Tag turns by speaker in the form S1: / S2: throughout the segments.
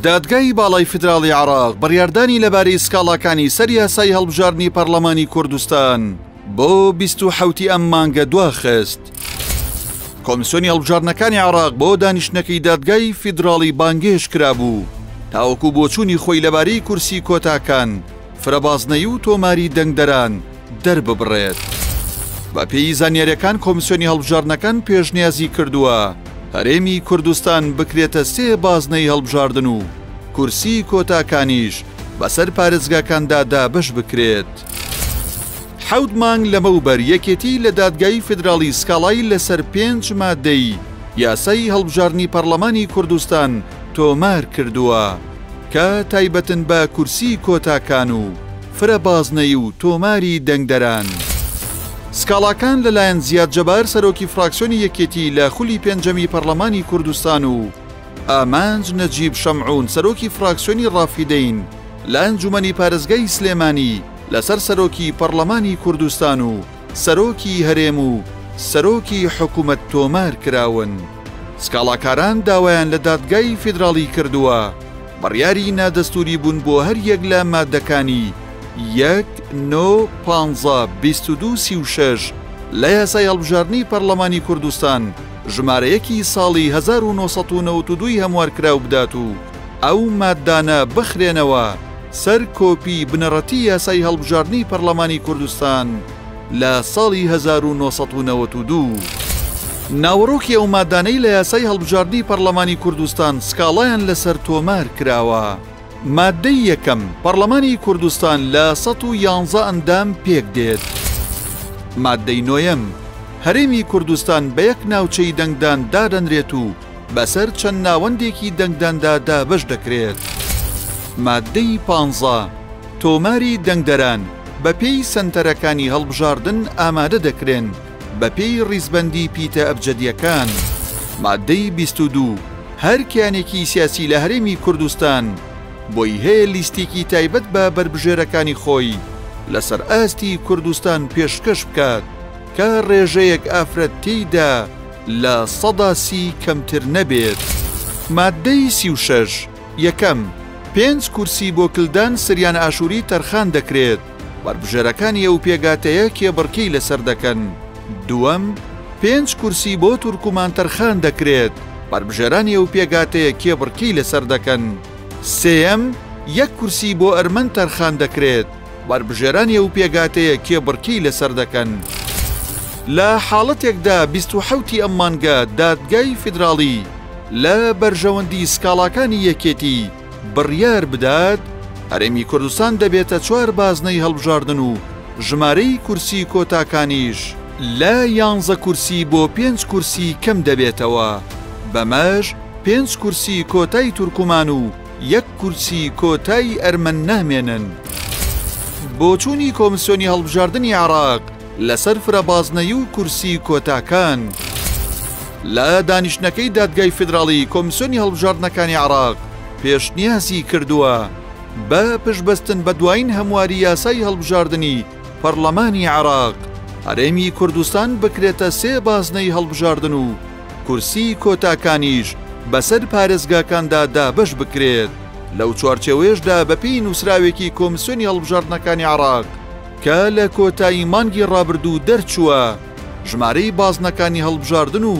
S1: دادگای باڵای فیدراڵی عێراق بڕیاردانی لەبارەی سکاڵاکانی سەر یاسای هەڵبژاردنی پەرلەمانی کوردستان بۆ 27 ئەم مانگە دواخست. کۆمیسیۆنی هەڵبژاردنەکانی عێراق بۆ دانیشتنەکەی دادگای فیدراڵی بانگهێشت کرابوو تاوەکو بۆچوونی خۆی لەبارەی کورسی کۆتاکان، فرەبازنەیی و تۆماری دەنگدەران دەرببڕێت. بەپێی زانیارییەکان کۆمیسیۆنی هەڵبژاردنەکان پێشنیازی کردووە هەرێمی کوردستان بکرێتە سێ بازنەی هەڵبژاردن و کورسی کۆتاکانیش بەسەر پارێزگاکاندا دابەش بکرێت. حەوت مانگ لەمەوبەر یەکێتی لە دادگای فیدراڵی سکاڵای لەسەر پێنج مادەی یاسای هەڵبژاردنی پەڕلەمانی کوردستان تۆمار کردووە کە تایبەتن بە کورسی کۆتاکان و فرە بازنەیی و تۆماری دەنگدەران. سکاڵاکان لەلایەن زیاد جەبار سەرۆکی فراکسیۆنی یەکێتی لە خولی پێنجەمی پەڕلەمانی کوردستان و ئامانج نەجیب شەمعون سەرۆکی فراکسیۆنی ڕافیدەین لە ئەنجومەنی پارێزگای سلێمانی لەسەر سەرۆکی پەڕلەمانی کوردستان و سەرۆکی هەرێم و سەرۆکی حکومەت تۆمار کراون. سکاڵاکاران داوایان لە دادگای فیدراڵی کردووە بڕیاری نادەستووری بوون بۆ هەریەک لە ماددەکانی یەک، نۆ، پانزە، 22، 36 لە یاسای هەڵبژاردنی پەڕلەمانی کوردستان ژمارە یەکی ساڵی 1992 ی هەموارکراو بدات و ئەو ماددانە بخرێنەوە سەر کۆپی بنەڕەتی یاسای هەڵبژاردنی پەڕلەمانی کوردستان لە ساڵی 1992. ناوەڕۆکی ئەو مادانەی لە یاسای هەڵبژاردنی پەڕلەمانی کوردستان سکاڵایان لەسەر تۆمار کراوە. ماددەی یەکەم، پەڕلەمانی کوردستان لە 111 ئەندام پێک دێت. ماددەی نۆیەم، هەرێمی کوردستان بە یەک ناوچەی دەنگدان دادەنرێت و بەسەر چەند ناوەندێکی دەنگداندا دابەش دەکرێت. ماددەی پانزە، تۆماری دەنگدەران بەپێی سەنتەرەکانی هەڵبژاردن ئامادە دەکرێن بەپێی ڕیزبەندی پیتە ئەبجەدییەکان. ماددەی 22، هەر کیانێکی سیاسی لە هەرێمی کوردستان بۆی هەیە لیستێکی تایبەت بە بەربژێرەکانی خۆی لەسەر ئاستی کوردستان پێشکەش بکات کە ڕێژەیەک ئافرەت تێیدا 30% کەمتر نەبێت. ماددەی 36، یەکەم، پێنج کورسی بۆ کلدان سریان ئاشووری تەرخان دەکرێت، بەربژێرەکانی ئەو پێکهاتەیە کێبڕکێی لەسەر دەکەن. دووەم، پێنج کورسی بۆ تورکمان تەرخان دەکرێت، بەربژێرانی ئەو پێکهاتەیە کێبڕکێی لەسەر دەکەن. سێیەم، یەک کورسی بۆ ئەرمەن تەرخان دەکرێت، بەربژێرانی ئەو پێکهاتەیە کێبڕکێی لەسەر دەکەن. لە حاڵەتێکدا 27 ی ئەم مانگە دادگای فیدراڵی لە بەرژەوەندی سکاڵاکانی یەکێتی بڕیار بدات، هەرێمی کوردستان دەبێتە چوار بازنەی هەڵبژاردن و ژمارەی کورسی کۆتاکانیش لە یانزە کورسی بۆ پێنج کورسی کەم دەبێتەوە، بەمەش پێنج کورسی کۆتای تورکمان و یەک کورسی کۆتای ئەرمەن نامێنن. بۆچوونی کۆمسیۆنی هەڵبژاردنی عێراق لەسەر فرەبازنەیی و کورسی کۆتاکان. لە دانیشتنەکەی دادگای فیدراڵی کۆمسیۆنی هەڵبژاردنەکانی عێراق پێشنیازی کردووە بە پشتبەستن بە دوایین هەمواری یاسای هەڵبژاردنی پەڕلەمانی عێراق هەرێمی کوردستان بکرێتە سێ بازنەی هەڵبژاردن و کورسی کۆتاکانیش بەسەر پارێزگاکاندا دابەش بکرێت، لەو چوارچێوەیەشدا بەپێی نووسراوێکی کۆمسیۆنی هەڵبژاردنەکانی عێراق کە لە کۆتایی مانگی ڕابردوو دەرچووە، ژمارەی بازنەکانی هەڵبژاردن و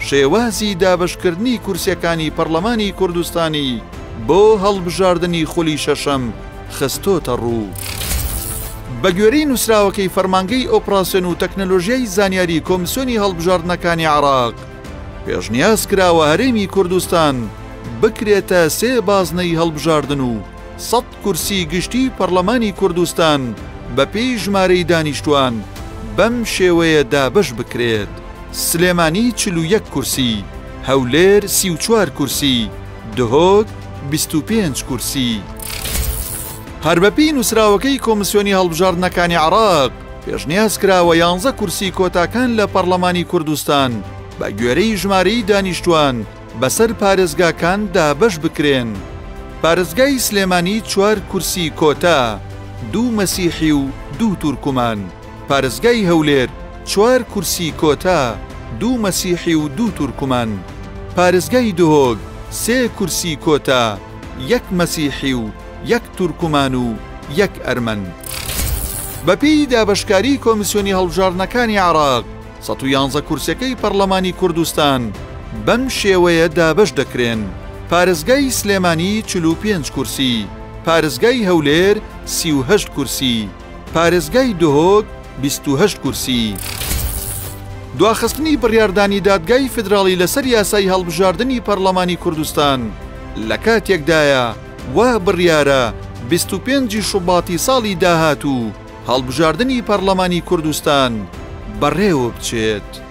S1: شێوازی دابەشکردنی کورسیەکانی پەڕلەمانی کوردستانی بۆ هەڵبژاردنی خولی شەشەم خستۆتە ڕوو. بەگوێرەی نووسراوەکەی فەرمانگەی ئۆپراسیۆن و تەکنەلۆژیای زانیاری کۆمسیۆنی هەڵبژاردنەکانی عێراق، پێشنیاز کراوە هەرێمی کوردستان بکرێتە سێ بازنەی هەڵبژاردن و سەد کورسی گشتی پەڕلەمانی کوردستان بەپێی ژمارەی دانیشتوان بەم شێوەیە دابەش بکرێت، سلێمانی 41 کورسی، هەولێر 34 کورسی، دهۆک 25 کورسی. هەر بەپێی نووسراوەکەی کۆمسیۆنی هەڵبژاردنەکانی عێراق، پێشنیاز کراوە یانزە کورسی کۆتاکان لە پەڕلەمانی کوردستان بە گوێرەی ژمارەی دانیشتوان بەسەر پارێزگاکان دابەش بکرێن. پارێزگای سلێمانی چوار کورسی کۆتا، دوو مەسیحی و دوو تورکمان. پارێزگای هەولێر چوار کورسی کۆتا، دوو مەسیحی و دوو تورکمان. پارێزگای دهۆک سێ کورسی کۆتا، یەک مەسیحی و یەک تورکمان و یەک ئەرمەن. بەپێی دابەشکاریی کۆمیسیۆنی هەڵبژاردنەکانی عێراق، 111 کورسیەکەی پەڕلەمانی کوردستان بەم شێوەیە دابەش دەکرێن، پارێزگای سلێمانی 45 کورسی، پارێزگای هەولێر 38 کورسی، پارێزگای دهۆک 28 کورسی. دواخستنی بڕیاردانی دادگای فیدراڵی لەسەر یاسای هەڵبژاردنی پەڕلەمانی کوردستان لە کاتێکدایە وا بڕیارە 25 ی شوباتی ساڵی داهاتوو هەڵبژاردنی پەڕلەمانی کوردستان بەڕێوەبچێت.